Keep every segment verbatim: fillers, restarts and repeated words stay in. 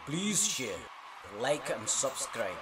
Please share, like and subscribe.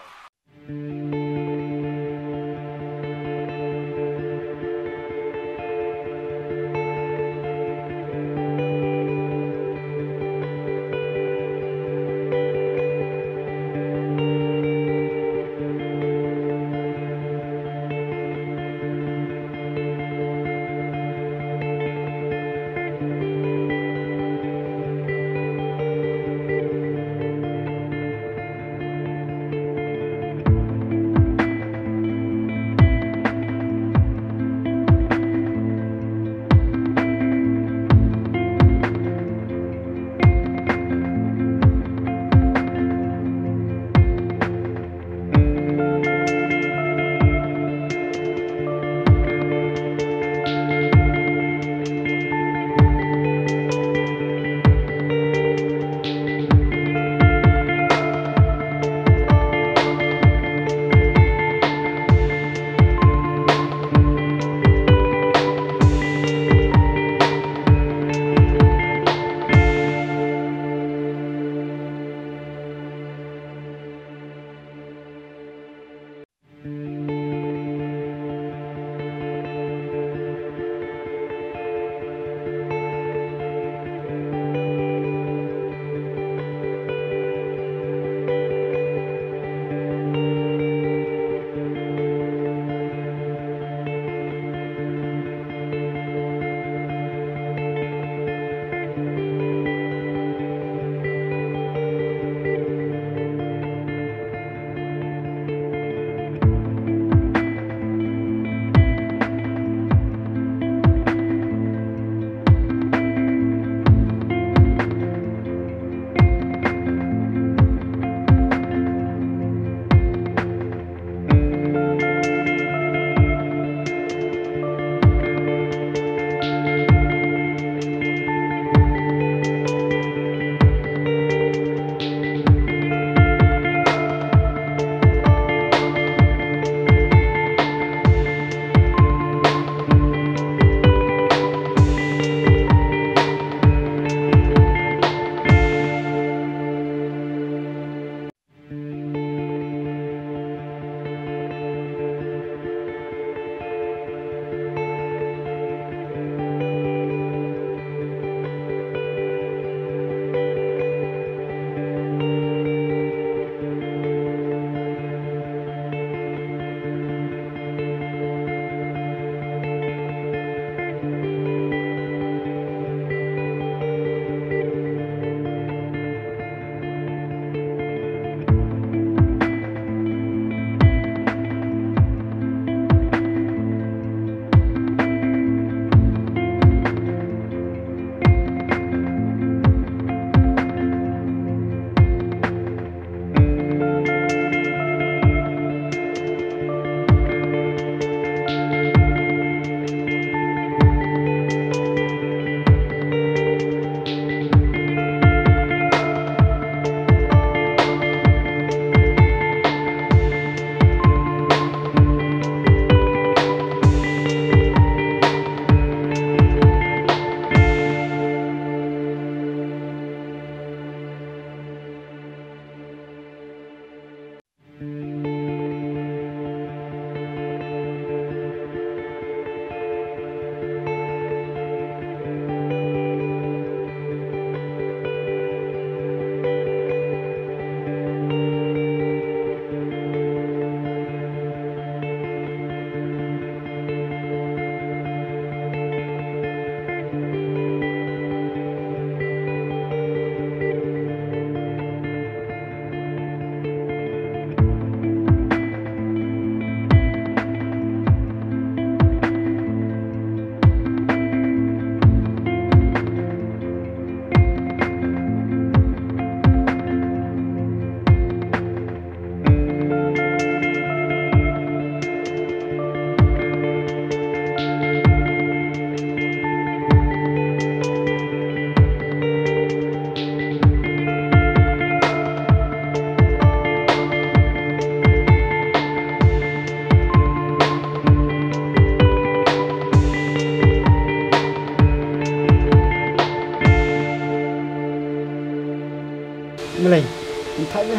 Ym thait ne.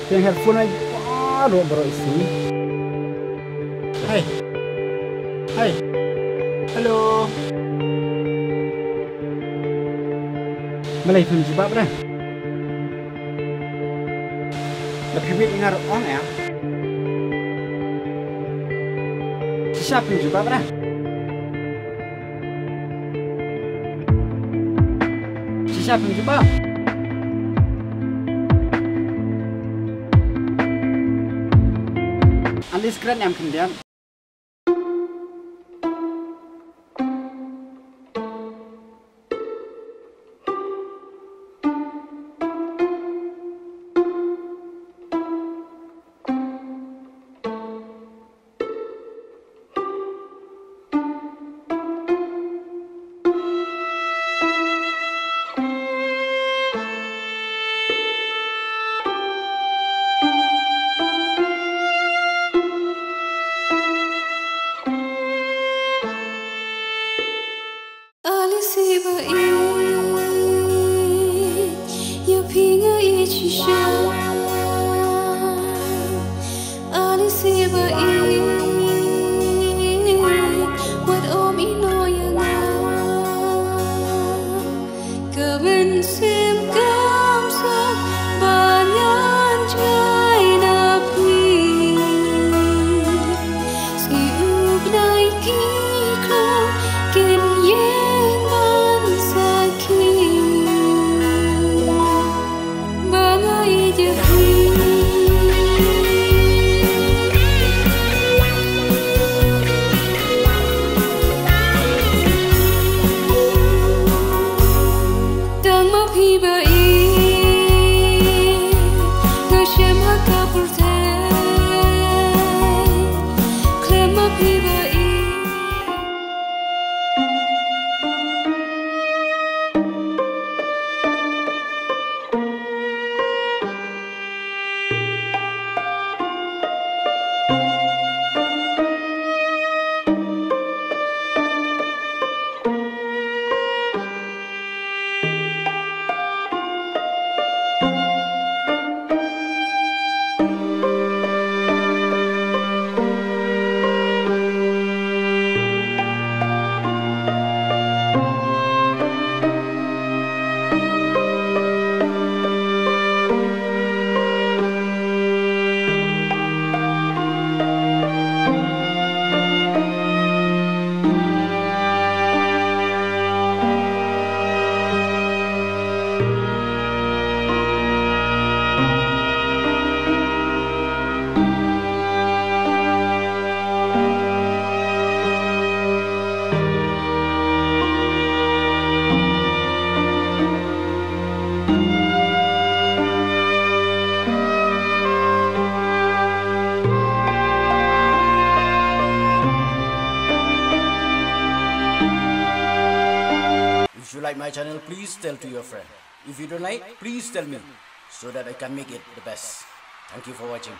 Pynhiar phone ai baroh baroh isi. Hai. Hai. Hello. Malai phim jubab re. Ba phi wit ngar ong ya. Shisha phim jubab re. Shisha phim jubab. Alis kren em khyndiat. Alice ba i, ïa phi nga i shisha. Alice ba i, wat ym ïehnoh ïa nga. Ka mynsiem kam sah ba ngan jngai na phi. Sngewbha ki khlong kin ïeng ban sakhi. Ba nga ïeit ïa phi. Tang ma phi ba i, nga shem ha ka pyrthei. Khlem ma phi ba i. If you like my channel, please tell to your friend. If you don't like, please tell me so that I can make it the best. Thank you for watching.